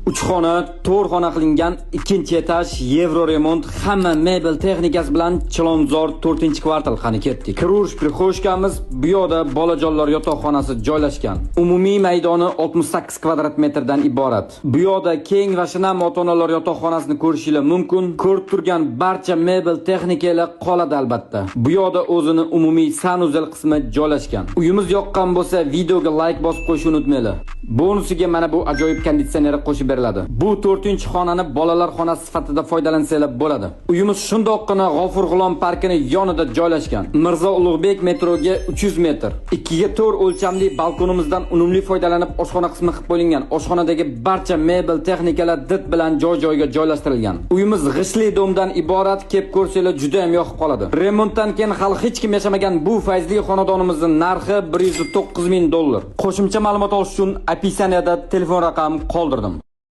3 xona, 4 xona qilingan, ikkinchi etaj, yevro remont, hamma mebel texnikasi bilan Chilonzor 4-kvartal. Qani ketdik. Kirish прихожка miz, bu yoqda bolajonlar yotoqxonasi joylashgan. Umumiy maydoni 68 kvadrat metrdan iborat. Bu yoqda keng va shinam ota-onalar yotoqxonasini ko'rishingiz mumkin. Ko'rib turgan barcha mebel texnikalar qoladi albatta. Bu yoqda o'zini umumiy санузел qismi joylashgan. Uyimiz yoqqan bo'lsa, videoga like bosib qo'yishni unutmanglar. Bonusiga mana bu ajoyib konditsioner qo'shib beriladi. Bu 4-xonani bolalar xonasi sifatida foydalansanglar bo'ladi. Uyimiz shundoqqina G'ofur G'ulom parkini yonida joylashgan. Mirzo Ulug'bek metroga 300 metr. 2 ga 4 o'lchamli balkonimizdan unumli foydalanib oshxona qismi qilib qo'yilgan. Oshxonadagi barcha mebel texnikalar did bilan joy-joyiga joylashtirilgan. Uyimiz g'ishtli domdan iborat, kelib ko'rsanglar juda ham yoqib qoladi. Remontdan keyin hali hech kim yashamagan bu fayzli xonadonimizning narxi 109 ming dollar. Qo'shimcha ma'lumot olish uchun описание da telefon raqam qoldirdim.